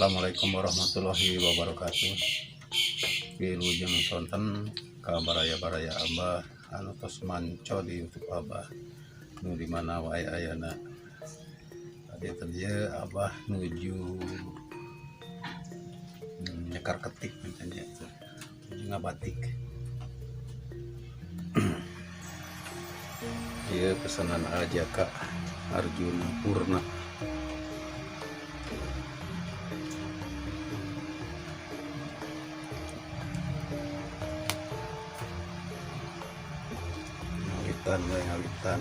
Assalamualaikum warahmatullahi wabarakatuh. Wilujeng sonten ka baraya-baraya Abah anu tos manco di YouTube Abah nu di mana wae ayana. Tadi ieu Abah nuju nyekar ketik misalnya, nuju ngabatik. Ieu pesanan aja Kak Arjuna Purna. Ngawitan we, ngawitan.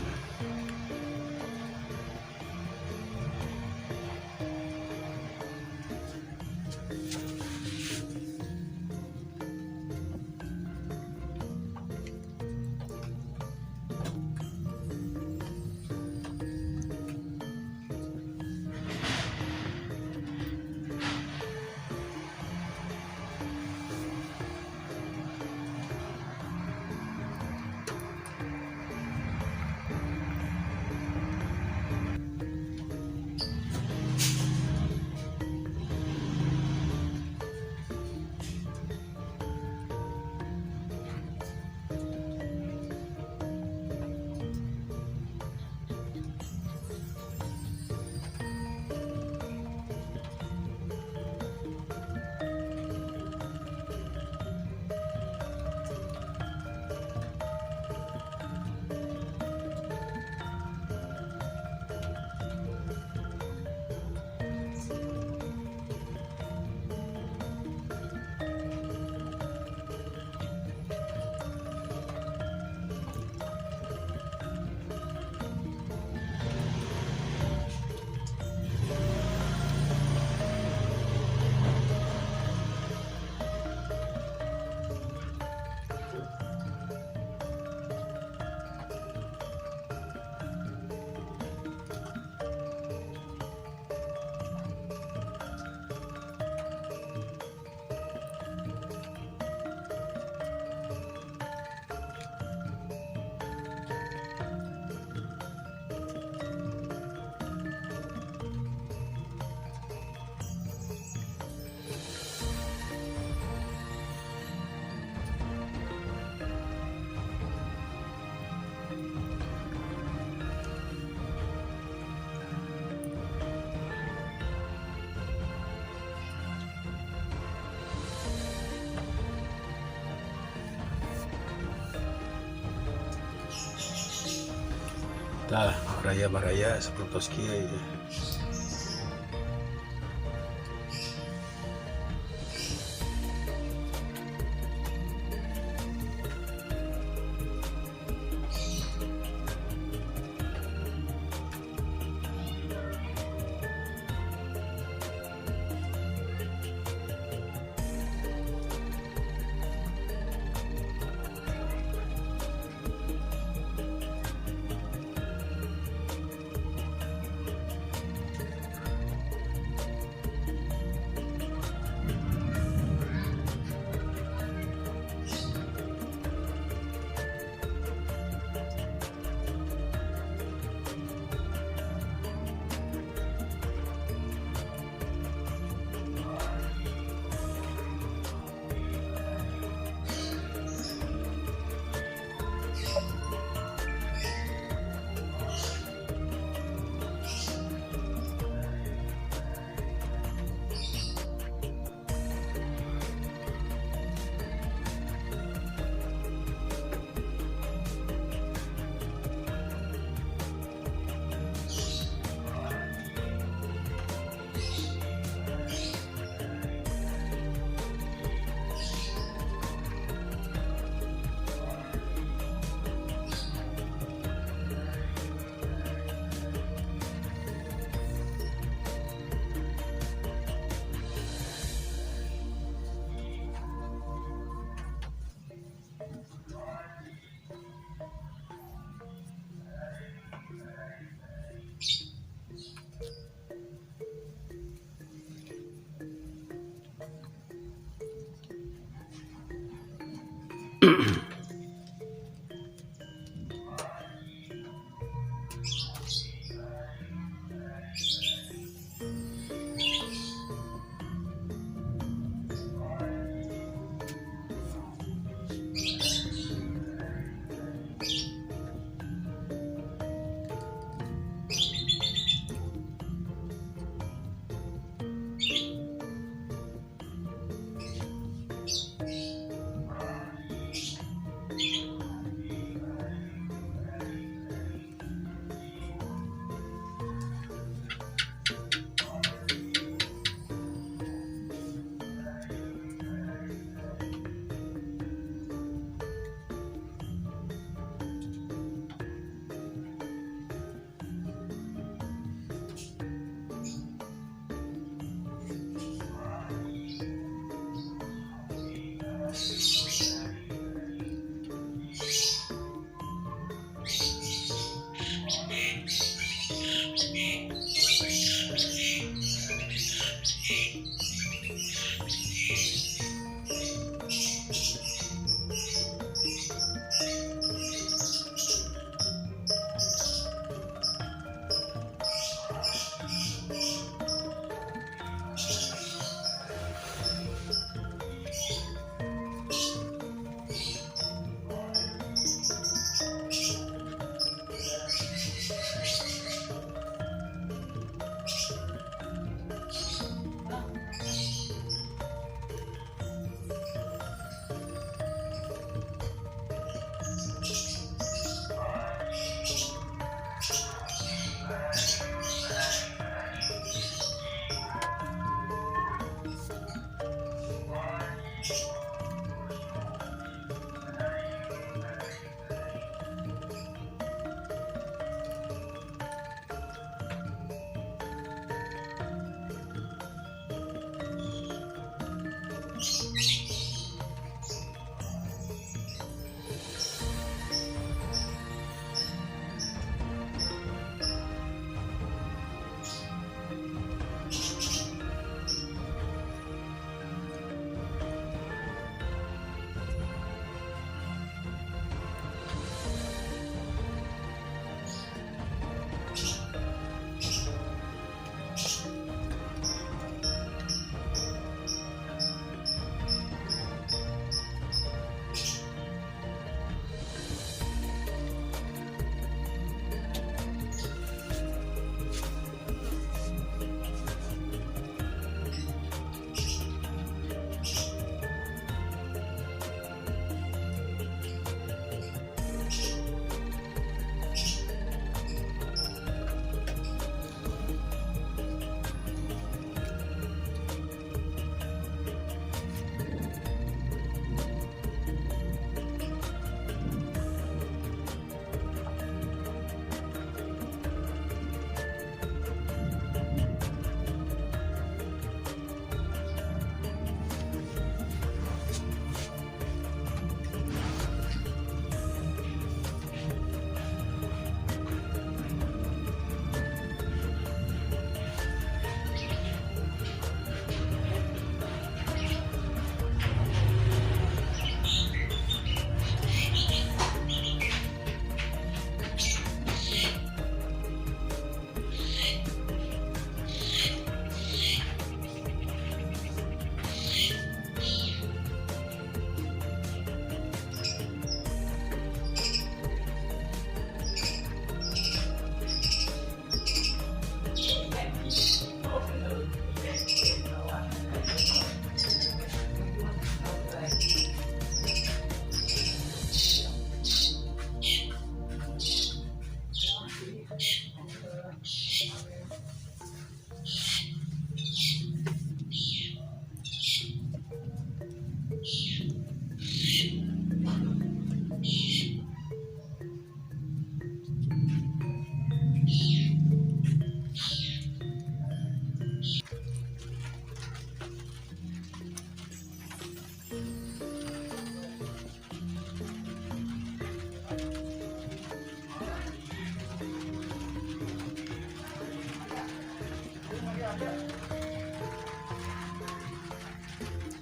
Tah, baraya-baraya sapertos kieu ieu.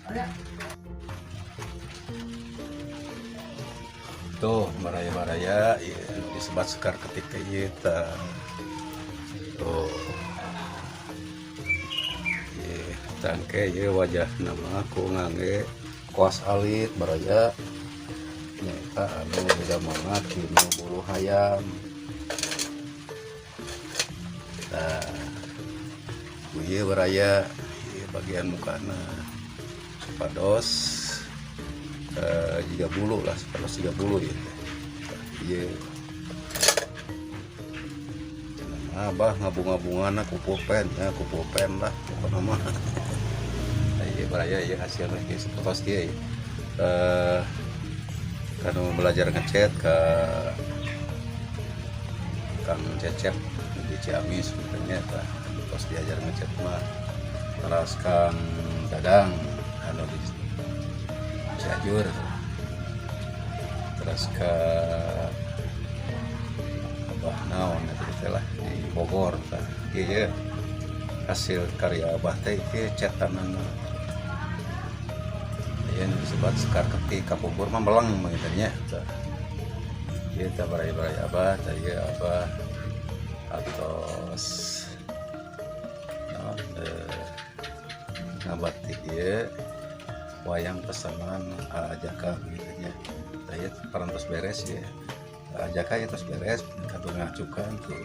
Ayan. Tuh, baraya-baraya ieu disebat sekar ketik teh ieu tah. Tuh. Ieu tangke ieu wajahna mah ku ngangge kuas alit, baraya, nyaeta anu didamelna tina bulu hayam. Tah, ieu baraya, ieu bagian mukana supados jiga bulu lah, supados jiga bulu ieu teh. Tah, ieu cenah Abah ngabunga-bungana ku pulpen ya, ku pulpen lah pokona mah. Nah, ieu baraya, ieu hasilna kieu, sapertos kieu. Kanu belajar ngecet ke Kang Cecep di Ciamis sebenarnya, tah tos diajar ngecet mah. Terus Kang Dadang anu di Cianjur, terus ke Abah naon eta teh lah di Bogor. Tah, ieu hasil karya Abah teh, ieu cetanana. Ieu nu disebut sekar ketik, kapungkur mah meleng begitu nya. Tah, ieu tah baraya-baraya Abah. Tah, ieu Abah atos naon ngabatik ieu wayang pesanan Jaka begitu nya. Tah, ieu parantos beres ya. Jaka ieu tos beres, kantun ngacukan tuh.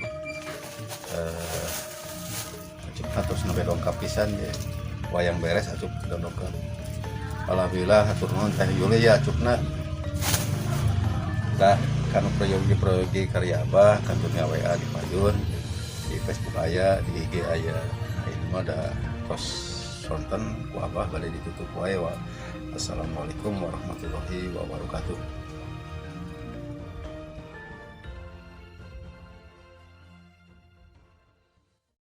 Acuk tos nembe dongkap pisan ya. Wayang beres, acuk dongkap. Alhamdulillah, hatur nuhun Teh Yuli ya acukna. Tah, kanu prayogi-prayogi karya Abah kantun WA di payun, di Facebook aya, di IG aya. Nah, ini mah da tos sonten ku Abah bade ditutup wae wa. Assalamualaikum warahmatullahi wabarakatuh.